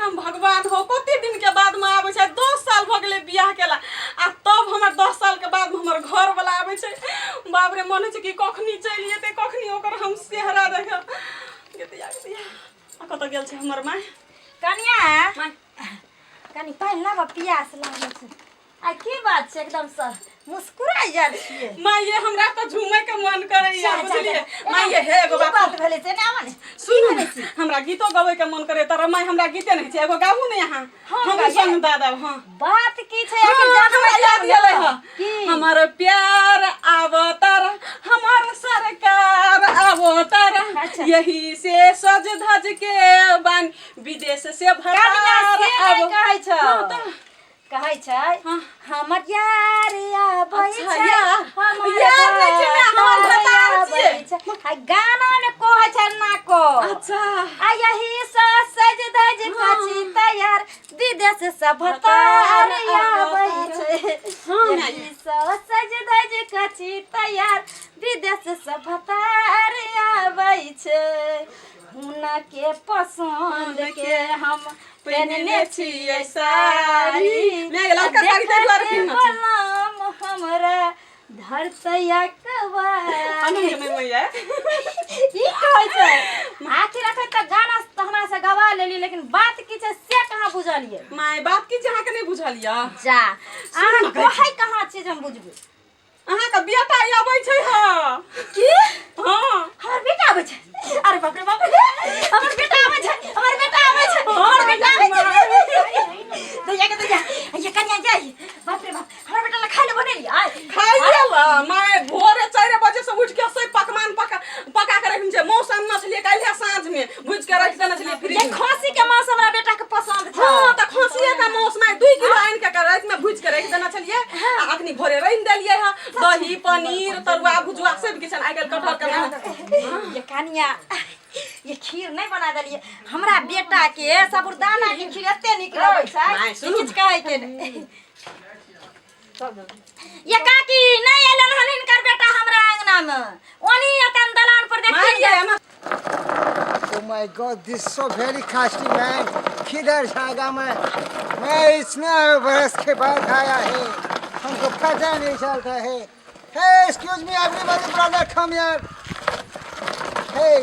राम भगवान हो, कते दिन के बाद में आबै छै। 10 साल भऽ गेलै बियाह केला आ तब हमर 10 साल के बाद में हमर घर वाला आबै छै। बाप रे, मन होइ छै कि कखनी चलि जेतै, कखनी ओकर हम सेहरा देखब। गे दैया, गे दैया, आ कतऽ गेल छै हमर माय? कनिया, माय, कनि पानि लाबऽ, पियास लागल छै। आ की बात छै, एकदम से मुस्कुराइ जाइ छियै? माय ये, हमरा तऽ झूमे के मन करैया। जा, जा, बुझलियै जा। माय ये? हे एगो की बात बात भेलै से ने, आबऽ ने। सुनू ने, हमरा गीतो गबै के मन करे तर माय, हमरा गीते नहीं छै। एगो गाबू ने अहाँ। हाँ, हम गाइए। संग दादा। हाँ, बात की छै? हाँ, आखिर जानबै हमरा याद तब ने। एलै हँ। की? हमर प्यार आवतर, हमर सरकार आवतर। अच्छा। यही से सज धज के बान विदेश से कनिया, भतार से नहि आव। कहै छौ। हाँ, तऽ कहै छै, हाँ। हमर यार आबै अच्छा, छै। यार। हमर यार नहि छै, माय, हमर भतार भतार आबै छियै। छै। आ गाना मे कहै छै ना को। अच्छा। आ यही से सज धज हाँ। कची तैयार, विदेश से भतार आबै छै। हाँ, माय। यही से सज धज कची तैयार, विदेश से भतार आबै छै। हुनके पसंद के हम पहिनने छियै साड़ी। नहि, ललका साड़ी ताहि दुआरे पहिनने छी। बलम हमरा धरतैया कबारी। अनून के नहि मैया। ई कहै छै, आखिर अखन तक गाना तऽ हमरा से गवा लेली, लेकिन बात की छै से कहाँ बुझलियै? माय, बात की छै अहाँके नहि बुझल यऽ? जा, अहाँ ने, कहै कहै कहाँ छी जे हम बुझबै? अहाँके बेटा अबै छै। हँ। की? हँ। हमर बेटा आबै छै? अरे बाप रे बाप रे, हमर बेटा आबै छै, हमर बेटा आबै छै, हमर बेटा आबै छै। दैया के दैया, ये कन्या जाई, बाप रे बाप, हमर बेटा ला खाइ ले बनेली आय? खाइए ला माय, भोरे 4 बजे से उठ के सब पकवान पका पका के रखने छै। मौस आनने छलियै काल्हि साँझ में, भुजि के राखि देने छलियै फ्रिज ये में। खसी के मांस हमरा बेटा के पसंद छै। हाँ, तऽ खसिए के मांस माय, 2 किलो आनि के राति में भुजि के राखि देने छलियै आ अखनी भोरे रान्हि देलियै हँ। दही, पनीर, तरुआ, भुजुआ सब किछु। आइ काल्हि कटहर के ये कनिया, ये खीर नहीं बना देलिए हमरा बेटा के? साबुदाना के खीर एते नीक लगै छै माय, सुनू। किछु कहै के नहि। ये काकी, नहीं एलन हन हिनकर बेटा हमरा अंगना में, ओनी अपन दलान पर माय देखिए। ये हमरा Oh my God, this is so very costly, man. किधर जागा मैं? मैं इतना बरस के बाद आया है, हमको पता नहीं चलता है। Hey, excuse me, everybody, brother, come here. Hey,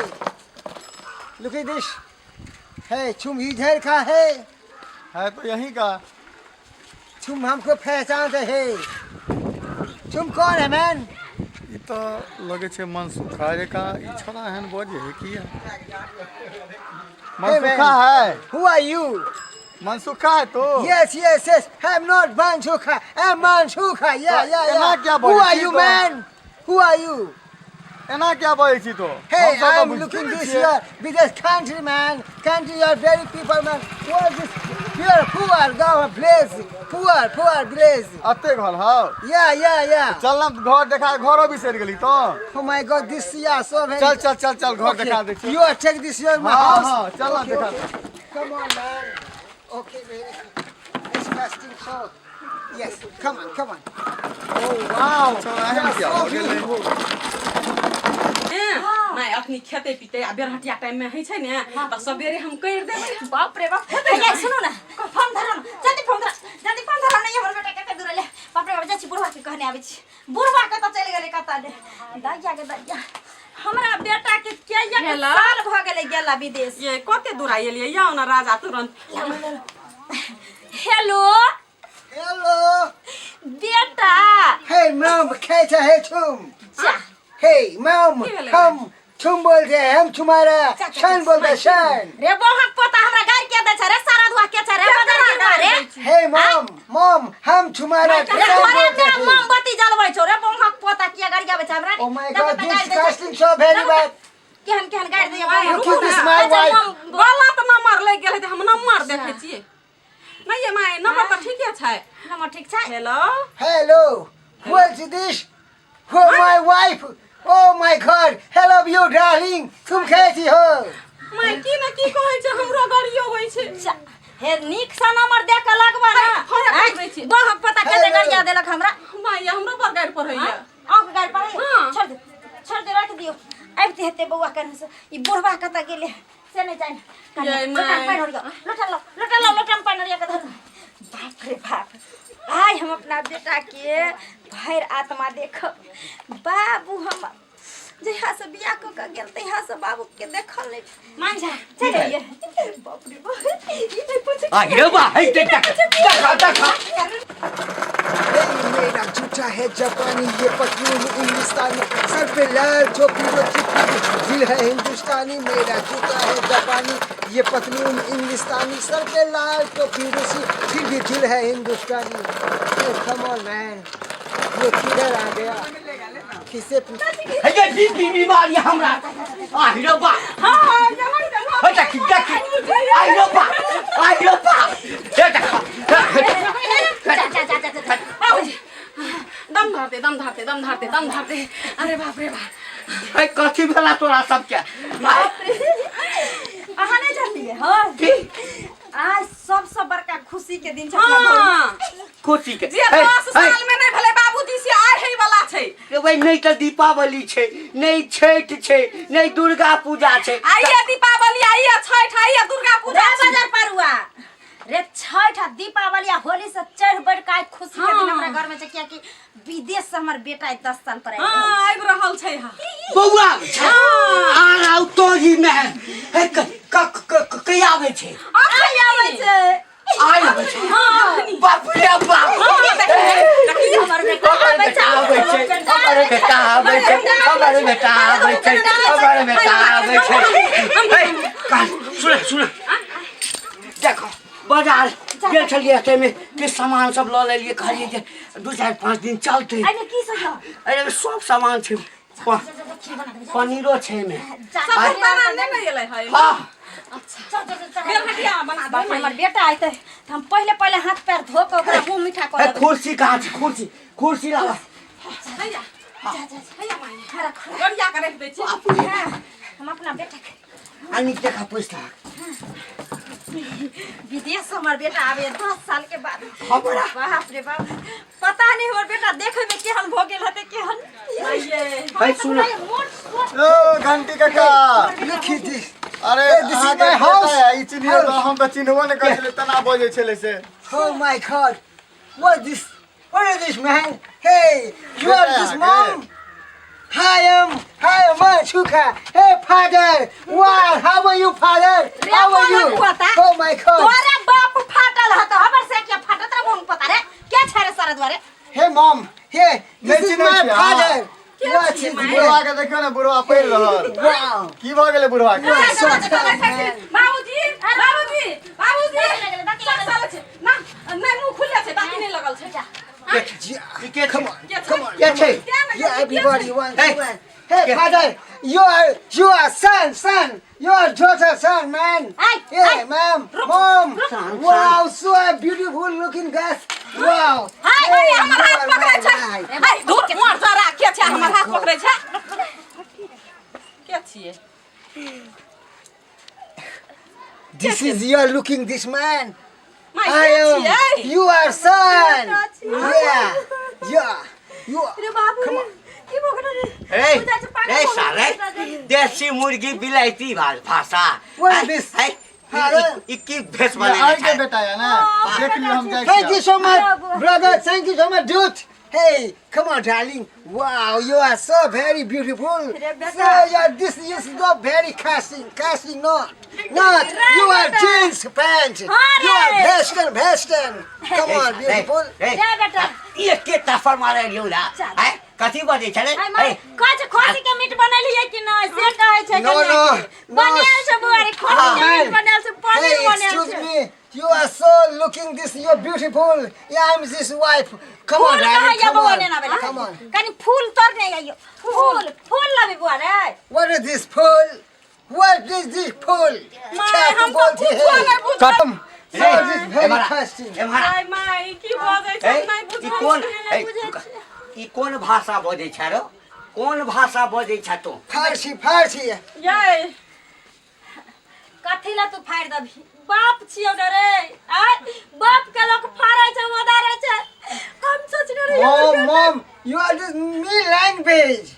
look at this. Hey, तुम इधर का है? है तो यहीं का। तुम हमको पहचानते है? तुम कौन है मैन? ई तऽ लगै छै मनसुखा जकाँ ई छोड़ा एहन बजै है किया? Hey, man. मनसुखा है? Who are you? मनसुखा है तो? Yes. I'm not Mansuka. I'm Mansuka. Yeah. एना क्या Who बजै are छी you, तो? man? Who are you? एना क्या बजै छी तो? Hey, हमसब तऽ I'm बुझिते looking नहि this छियै। year with this country, man. Country are very people, man. What is this? Pure, poor, go place. Poor, poor place. अते घर हौ? Yeah. चल न घर देखा, घरो बिसरि गेली तो। Oh my God, this year so very. चल चल चल चल, घर Okay. देखा दै छी। You are take this year my हाँ, house. हाँ, चल ना, Okay, देखा। okay. Come on, man. Okay, very disgusting. So, yes, come on, come on. Oh wow. चल, एहन You किया are so भऽ गेलै? beautiful. माय, अखनी खेते पीते आ बेरहटिया टाइम में होइ छै ने, तऽ सबेरे हम करि देबै। बाप रे बाप, हे सुनू ने, फोन धरो ने, जल्दी फोन धरो, जल्दी फोन धरो। नहीं, हमर बेटा कते दूर ले। बाप रे बाप, जाइ छी बुढ़वा के कहने आबै छी। बुढ़वा कतऽ चलि गेलै कतऽ ने। दैया के दैया, हमरा बेटा के के हेलो? साल भऽ गेलै गेला विदेश। ये कते दूर एलियै? आउ ने राजा, तुरंत। हेलो। Hello. बेटा। Hey mom, कैसा है तुम? जा। Hey mom, की भेलै? हम तुम बोलते हैं, हम तुम्हारा शन बोलते हैं, शन। रे बहक पोता, हमरा गारि के दै छै रे? सारा धुआ के छै रे? बदर गिरवा रे। Hey mom, mom, हम तुम्हारा रे शन तोरे बोलते में हैं। मोमबत्ती जलबै छौ रे बहक पोता, किया गारि आबै छै हमरा? Oh my दबा God, तऽ गारि this दै छै। casting so very bad. केहन केहन गारि दैया। माय, Look at this, my अच्छा, wife. गलत नंबर लागि गेल हेतै, हम नंबर देखै छियै। नहि ये my, number तऽ ठीके छै। नंबर ठीक छै। Hello. Hello, who is this? Who my wife? Oh my God, hello you darling. तुम कैसी हो? My, की ने की कहै छै, हमरो गाड़ियो होइ छै। हे, नीक सँ नंबर दे के लगबा ने। फोन काटि दै छी। बहक पोता के हेलो। गारिया देलक हमरा। My, हमरो पर गाड़ि पढ़ैया। अहाँके गारि पड़ै? हाँ। छोड़ दे, छोड़ दे, राखि दियौ। आबिते हेतै बौआ कने से ई बुढ़वा कतऽ गेलै से नहि जानि कने यै लोटा माय। पानि ओरिया लोटा लो लोटा लो लोटा में पानि ओरिया के धरू बाप रे बाप आइ हम अपना बेटा के भरि आत्मा देखब बाबू हम जहिया से बियाह कऽ के गेल तहिया से बाबू के देखल नहि मान जा चलि अइयै बाप रे बाप ई नहि पूछे आ रे बा हे देख देख देख देख हे मेरा जूता है जापानी ये पतलून इंग्लिस्तानी सर पे लाल टोपी रोटी दिल है हिंदुस्तानी मेरा जूता है जापानी ये पतलून इंग्लिस्तानी सर पे लाल टोपी रूसी फिर भी दिल है हिंदुस्तानी कम ऑन मैन ये किधर आ गया किसे पूछ हे जे बीपी बीमारी हमरा आ रे बा हाँ हाँ जमा जमा हे देख देख आ रे बा आ रे बा हे देख जा जा जा जा जा बाबूजी दम धरते दम धरते दम धरते दम धरते अरे बाप रे बाप हे कथी भेला तोरा सबके अहाँ नहि जानलियै हँ की आज सबसँ बड़का खुशी के दिन छै अपना घरमे। हाँ खुशी के जे 10 साल में नहीं भेलै बाबूजी से आइ हे वाला छै रे भाई नहीं तऽ दीपावली छै नहीं छठ छै नहीं दुर्गा पूजा छै आइए दीपावली आइए छठ आइए दुर्गा पूजा रे बाजार परुआ रे छठ आ दीपावली आ होली से चढ़ बढ़ के आइ खुशी के दिन हाँ। हमरा घर में छै कियाकि विदेश से हमर बेटा आइ 10 साल पर आयल हाँ आबि रहल छै हाँ बौआ आर आउ तोरी में हे क क क कहिया आबै छै आइ आबै छै आइ आबै छै बाप रे बाप देखी हमर बेटा हमर आबै बेटा छै आबै छै हमर बेटा आबै छै हमर बेटा आबै छै हमर बेटा आबै छै हे, सुन सुन देखो बाजार गेल छलियै ताहिमे किछु सामान सब लऽ लेलियै कहलियै जे 2 4 5 दिन चलतै एहिमे की सब यऽ? अरे सब सामान छै जा, जा, जा, खीर बना देबै, जा। पनीरो छै एहिमे जा, सब जा, ताना नहि ने एलै है हँ जा, जा, जा, जा। बेलहटिया बना बाप रे, दे हमर बेटा अयतै तऽ हम पहिले पहिले हाथ पैर धो कऽ ओकरा मुँह मीठा कऽ ए, देबै कुर्सी कहाँ छै कुर्सी कुर्सी लाबा हैया जा, जा, जा। हैया माय हाँ, रखो गरिया के रख दै छी हाँ, हम अपना बेटा के अनिक देखा पैसा विदेश से हमर बेटा आवे 10 साल के बाद हमरा? बाप रे बाप पता नहीं हमर बेटा देखे में केहन भऽ गेल हेतै केहन है सुन मोट सोट ओ घंटी काका Look at this. अरे Hey, this is अहाँके my house. बेटा है, ई चिन्हियो तऽ हम तऽ चिन्हबो नहि करै छलै तना बजै छलै से Oh my God. What this? What is this, man? Hey, you are this mom? Hi, hi, I'm Chuka. Hey, father. Wow, how are you, father? How are you? Oh my God. तोरे बाप फाटल हत हमर से क्या फाटत रे मुंह पता रे क्या छै रे सारा द्वारे Hey, mom. Hey, this नहीं is my चिन्है छियै, father. What is बुढ़वा this? के देखियौ ने बुढ़वा पढ़ि रहल Wow. की भऽ गेलै बुढ़वा के बाबूजी बाबूजी बाबूजी दाँत लगलै, दाँत सब साल छै ना नहि मुँह खुलले छै बाकी नहि लगल छै Yeah. ई के Come on. के छै? Come on. के छै Yeah, everybody wants Hey. to win. Hey, father, you are son, son. You are daughter, son, man. Hey, Yeah, hey. ma'am, mom. Son, Wow, so a beautiful looking guys. Wow. Hi Hey, हमर you हाथ are पकड़ै my छै wife. हाय धुर मोर जरा के छै हमर हाथ पकड़ै छै के छियै This is you are looking this man. My I के am. छियै You are son. Yeah, yeah. You are. रे बाबू रे की भऽ गेलो रे ए बुझाइ छै पागल ए भऽ गेल। साले देसी मुर्गी बिलायती भाषा What is this? है Father? ई की भेष ये बनेने अहाँके छै बेटा है ने देख लियौ हम जाइ Thank you छियै so much, brother. Thank you so much, dude. Hey, come on, darling. Wow, you are so very beautiful. So yeah, this is not very casting, casting not, not. You are jeans pants. You are western, western. Come on, beautiful. ए, जा बेटा ई के तफर मारे लियौ ना चल। है कथी बजै छलै आइ माय कहै छै खसी के मीट बनेलियै कि नहि से कहै छै No, कनिया no, के। no. बनायल छै बुआ रे खसी के मीट बनायल छै Hey, paneer बनायल excuse छै me. You are so looking this. You're beautiful. Yeah, I'm this wife. Come on, fool darling. कहैया Come बौआ on. नेना बेला Come on. कनि फूल तोड़ ने आइयो फूल फूल लबी बुआ रे What is this fool? What is this fool? My क्या हम तू तो बोलते कुछो है? नहि बुझै Come. So this very एम्हर आ, casting. एम्हर आ। माय माय की बजै छै ए, नहि ई बुझै कोन छियै ए, ई कोन भाषा बजै छै रो कोन भाषा बजै छै तू फारसी फारसी यै कथी ला तू फाड़ि देबही बाप छियौ ने रे आय बाप के लोक फाड़ै छै ओदारै छै हम सोचने रहियै Mom, mom, you are this me language.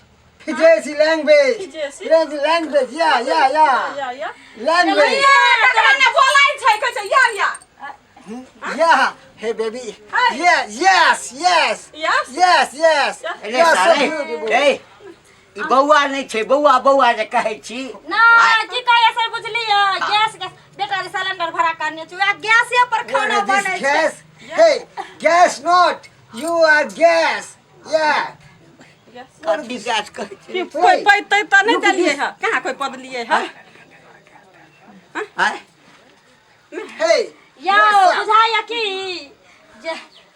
विदेशी लैंग्वेज। विदेशी? लैंग्वेज, या या या। या या। लैंग्वेज। ककरा ने बोलै छै, कहै छै या या। या हे बेबी। या, yes yes. Yes? Yes yes. अरे साले, ए, ई बौआ नहि छै, बौआ बौआ जे कहै छी। ना की कहै से बुझलियै, गैस गैस बेटा रे, सिलेंडर भरा करने छै, वएह गैसे पर खाना बनै छै। Gas, hey, gas not, you are gas, yeah. कथी गैस कहै छै? कि कोइ पैतै तऽ नहि देलियै हँ, कहाँ कोइ पदलियै हँ? आँय? हे। यौ, बुझाइया कि जे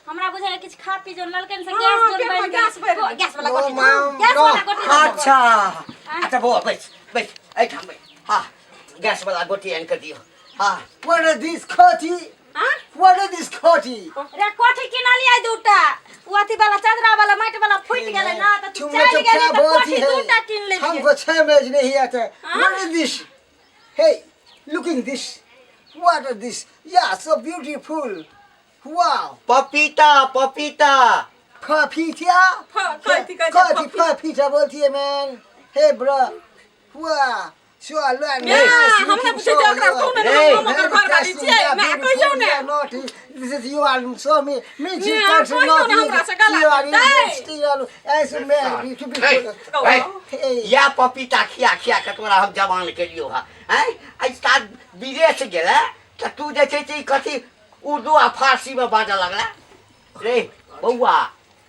हमरा बुझाइया किछु खा पी जोन ललकै ने से गैस हाँ, जोन पेटमे बनि गैस गेलै। बढ़ि गेलै। गैस वाला No, गोटी ma'am, gas no. वाला गोटी दऽ देबो। अच्छा अच्छा, बौआ बैस बैस, एहिठाम बैस। हँ, गैस वाला गोटी आनि कऽ दियौ। हँ। What is this कोठी? हाँ? What is this कोठी? रे, कोठी किनलियै दूटा, ओ अथी वाला चदरा वाला माटि वाला फूटि गेलै ना तऽ तू तुमने चलि तो गेली क्या तऽ बोलती कोठी है, दूटा किन लेलियै। हमको समझ नहीं आता। What is this? Hey, looking this, what is this? Yeah, so beautiful, wow. पपीता पपीता। पपीता। कथी कहै छै? कथी पपीता बोलती है man? Hey bro, wow, so I learn. म्या, हम नहि पूछै छियै ओकरा, तू ने रे, हम ओकर घर वाली छियै, म्या, कहियौ ने। This is you are so me me। म्या, कहियौ ने, हमरा से गलत हेतै। ऐसे में to be हे, या पपीता खिया खिया के तोरा हम जवान केलियौ हँ। आँय, आइ साथ विदेश गेलै तऽ तू जे छै से ई कथी उर्दू आ फारसीमे बाजऽ लगला रे? बौआ,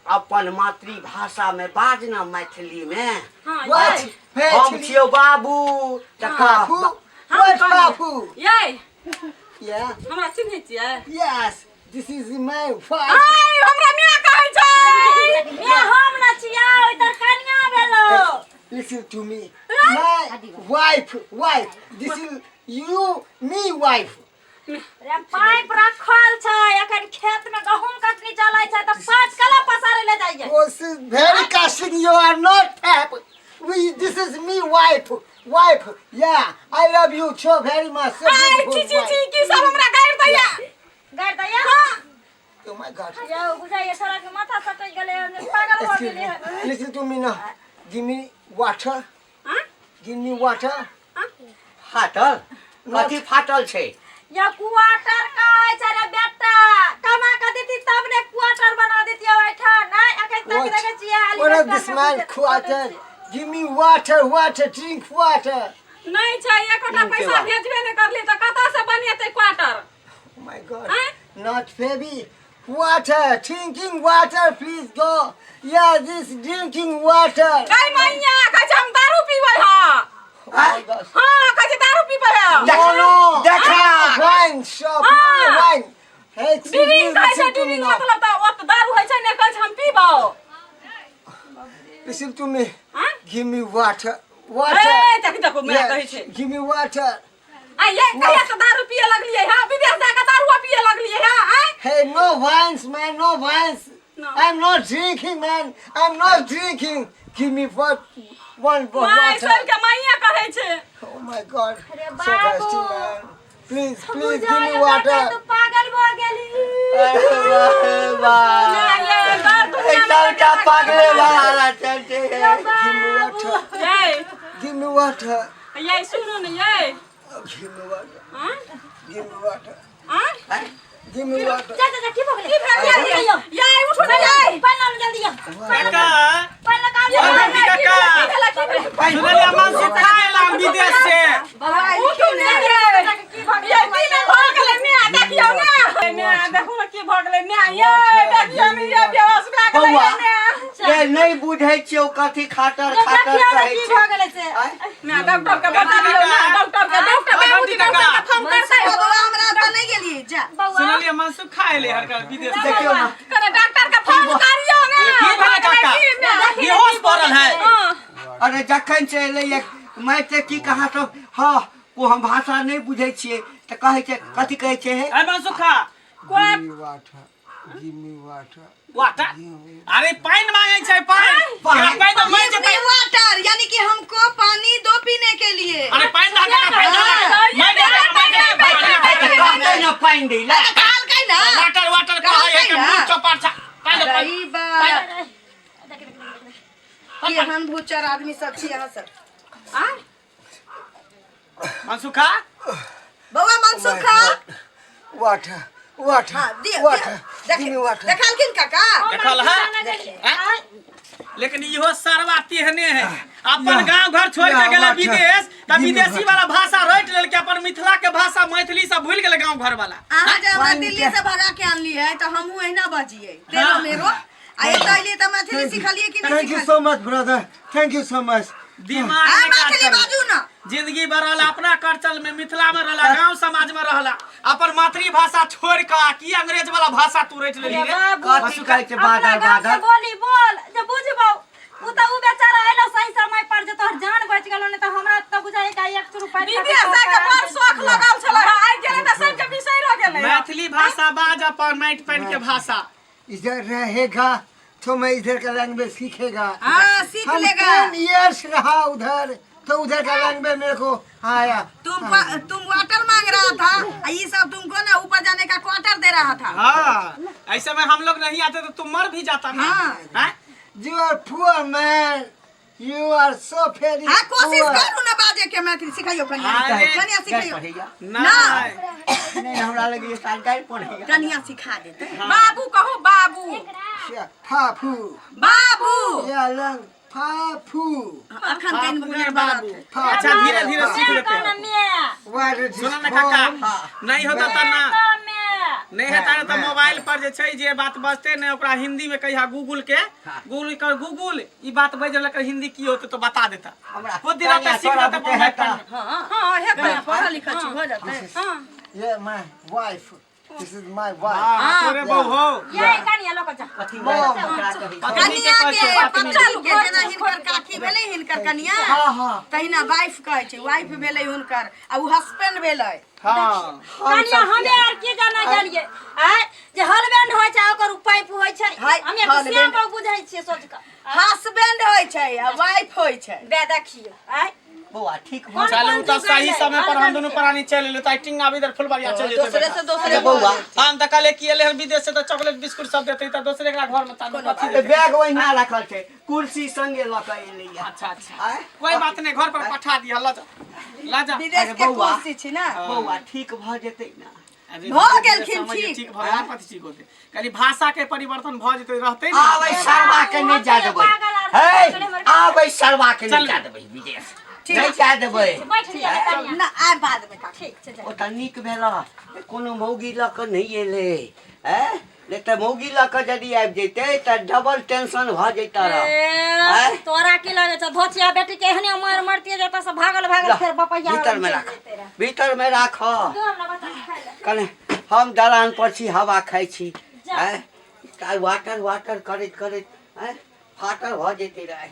अपन मातृभाषामे बाज न, मैथिलीमे। हाँ। What? यै, हम छियौ बाबू तऽ कह। Papu? हम What कहलियै। Papu? यै। Yeah. हमरा चिन्है छियै? Yes. This is my wife. आइ हमरा मियाँ कहै छै। म्या हम न छियै, ओहि तर कनिया भेलो। Listen to me. My wife, wife. This is you, me wife. रे, पाइप रखल छै, एखन खेत में गहूम कटनी चलै छै तऽ पाइप कला पसारे ले जाइए। Oh, this is very casting. You are not pap. We. This is me wife, wife. Yeah, I love you so very much. So I beautiful छी छी wife. छी, की सब हमरा गारि दैया। गारि दैया। Oh my God. यौ, बुझाइए छोड़ा के माथा सटक गेलै, पागल भऽ Excuse गेलै। me. Listen to me now. Give me water. हाँ? Give me water. फाटल कथी फाटल छै? या क्वार्टर कहै छै रे बेटा, कमा के देती तब ने क्वार्टर बना देती ओहिठाम। नहि एखन तक What? देखै छियै What is this man quarter? Give me water, water, drink water. नहि छै एकोटा के पैसा। बात? भेजबे नहि करली तऽ कतऽ से बनेतै quarter? Oh my God. Huh? Not baby. Water, drinking water, please go. Yeah, this drinking water. गै मैया, कहै छै हम दारू पीबै हँ। Oh my God. हँ, कहै छै दारू पीबै हँ। No, no. देखा। Wine shop, Ah. wine. Hey, excuse me, drink कहै छै। listen to me drink now. मतलब तऽ ओत दारू होइ छै ने, कहै छै हम पीबौ। Listen to me. हाँ? Give me water. Water. ए, देखी देखू, मैं कहै छै। Give me water. आ ये कहिया से दारू पिए लगलियै हँ? विदेश जाके दारू पिए लगलियै हँ, आँय? Hey, no wines, man, no wines. No. I'm not drinking, man. I'm not drinking. Give me what one my water. सबके माइया कहै छै। Oh my God. अरे So बाबू। thirsty, man. Please, please give me बुझाइए water. बेटा, तू पागल भऽ गेली। अरे वाह। ये दर दुनिया में सबटा पागले वाला चलते है। Give me water. यै। Give me water. यै, सुनू ने यै। Give me water. हाँ? Give me water. हाँ? Give me water. जा जा जा, की भऽ गेलै? की भेल? जल्दी आइयो। यै, उठू ने यै। पानि लाउ ने, जल्दी आउ। काका। पानि लगाउ। अरे काका। की भेलै, की भेलै? सुनलियै मनसुख खा एला विदेश से। उठू ने यै। यै, की ने भऽ गेलै म्या, देखियौ ने म्या, देखू ने की भऽ गेलै म्या। यै, देखियौ ने यै, बेहोश भए गेलै। बौआ। म्या। ये नहि बुझै छियौ कथी खाटर खाटर देखियौ ने कहै की छै। भऽ गेलै से। आँय? म्या, डॉक्टर के बता दियौ ने, डॉक्टर के, डॉक्टर बाबूजी, डॉक्टर के फोन करतै। बौआ, हमरा ओतऽ नहि गेलियै, जा। बौआ। सुनलियै मनसुख खा एलै हरकर विदेश से। देखियौ ने। कने डॉक्टर के फोन करियौ ने। की भेलै काका? की म्या? बेहोश पड़ल है। हाँ। अरे, जखन से एलै मैं तऽ की कहाँ सब, हँ, ओ हम भाषा नहि बुझै छियै तऽ कहै छै, कथी कहै छै हे? अरे मनसुख खा। Give me water. Give me water. Water, अरे पानि मांगै छै, पानि। पानि। पानि तऽ मांगै छै। Give me water, यानी कि हमको पानी दो पीने के लिए। अरे पानि दऽ काका, पानि दऽ, मारि दे, मारि दे, मारि दे। तऽ कहतै ने पानि दै लए। कहलकै ना। वाटर वाटर कहै है के मुँह चौपाट छा, पानि दऽ, पानि। अरे बा। केहन भूचर आदमी सब छी अहाँ सब आ मनसुखा बौआ मनसुखा वाटर वाटर हाँ दियौ वाटर दियौ गिव मी वाटर देखलखिन काका देखल है लेकिन इहो सरवा तेहने है अपन गांव घर छोड़ के गेला विदेश त विदेशी वाला भाषा रटि लेलकै अपन मिथिला के भाषा मैथिली सब भूल गेलै गांव घर वाला अहाँ जे हमरा दिल्ली से भगा के आनली है तऽ हमहूँ एहिना बजियै तेरो मेरो आ एतऽ एलियै तऽ मैथिली सिखलियै कि नहि thank you सिखलियै so much brother thank you so much दिमाग आ नहि काज मैथिली करै। बाजू ना जिंदगी भर रहला अपना करचल में मिथिला में रहला गांव समाज में रहला अपन मातृभाषा छोड़ के की अंग्रेज वाला भाषा तू रटि लेली रे बाबू कथी कहै छै अपना बादल गाँव से बादल बोली बोल जे बुझबौ उ तऽ उ बेचारा एलो सही समय पर जे तोहर जान बच गेलो नहीं तऽ हमरा तऽ बुझाइ का एक रुपया विदेश जाके बड़ शौख लगल छलै आइ गेलै तऽ सबके बिसरि गेलै मैथिली भाषा बाज अपन माटि पानि के भाषा इधर रहेगा तो मैं इधर का लैंग्वेज सीखेगा हाँ सीख हम लेगा 10 इयर्स रहा उधर तो उधर का लैंग्वेज मेरे को आया तुम वाटर मांग रहा था आ ये सब तुमको ना ऊपर जाने का क्वार्टर दे रहा था हाँ ऐसे में हम लोग नहीं आते तो तुम मर भी जाता ना हाँ। हैं? You are poor man you are so very हाँ कोशिश करू ना बाजे के मैथिली सिखाइयो कनिया अरे, कनिया सिखाइयो पढ़ैया नहीं नहीं हमरा लगे साल काल्हि पढ़ैया कनिया सिखा देते बाबू कहू बाबू फाफू बाबू या लंग फाफू अखन कनि बाबू रे गड़बड़ बाबू है। अच्छा धीरे धीरे सीख लेते हैं में what is सुनो ना काका नहीं होता तो ना में नहीं हेता ने तऽ मोबाइल पर जे छै जे बात बजते ने ओकरा हिंदी में कहिया गूगल के गूगल कर गूगल ई बात बज रहल एकर हिंदी की होते तो बता देता हमरा खुद दिन रात सीख तोरा लेता बुते मोबाइल हेता। पर हाँ हेतै पढ़ल लिखल छी हो जेतै ये my wife this is my wife हाँ तोरे बहू हो ये कनिया लऽ कऽ जा कथी ओकरा कहै छै? पत्नी के कनिया कहै के छै पत्नी पत्नी के जेना हिनकर काकी भेलै हिनकर कनिया हाँ हाँ तहिना वाइफ कहै छै वाइफ भेलै हुनकर आ उ हस्बैंड भेलै हाँ कनिया हमे आर की जाना गेलियै आय जे हलबैंड होइ छै ओकर पाइप होइ छै हाय, हमे आर तऽ हलबैंड। श्याम बाबू बुझै छियै सोच कऽ हस्बैंड होइ छै आ वाइफ होइ छै बे देखियौ आय बौआ ठीक भऽ चलू कोन तऽ जुग सही एलै? समय पर हम हलबैंड दुनू के। प्राणी चलि एलियै तऽ टिंग आब इधर फुलबरिया चलि जेतै दोसरे बेटा। से दोसरे अरे बौआ हम तऽ कहले कि एलै हन विदेश से तऽ चॉकलेट बिस्कुट सब देतै तऽ दोसरे एकरा घर में तानू कथी अरे देतै बैग ओहिना रखल छै कुर्सी संगे लऽ कऽ एलैया अच्छा अच्छा आँय? कोई बात नहीं घर पर पठा दिया ल जा ल जा विदेश अरे के बौआ। कुर्सी छी ना बौआ ठीक भऽ जेतै ना अरे भऽ धीरे-धीरे गेलखिन समझिए, ठीक। ठीक भऽ गेल कथी ठीक होतै कनि भाषा के परिवर्तन भऽ जेतै रहतै ने आबै सरवा के नहि जा देबै हे आबै सरवा के नहि जा देबै विदेश नहि जा देबै बैठ लिअ कनिया ना आय बाद में काकी ठीक छै जा ओ तऽ नीक भेल कोनो मौगी लऽ कऽ नहि एलै ऐं नहि तऽ मौगी लऽ कऽ यदि आबि जैतै तऽ डबल टेंशन भऽ जैतै रह ए, तोरा की लगे छौ धोचिया बेटी के एहने मार मरतिए जतऽ से भागल भागल फेर बपैया भीतर में राख भीतर में राख दो हमरा बच्चा के खाइ लए। कने हम दलान पर छी हवा खाइ छी जा। आँय वाटर वाटर करैत करैत आँय फाटर भऽ जैतै रहै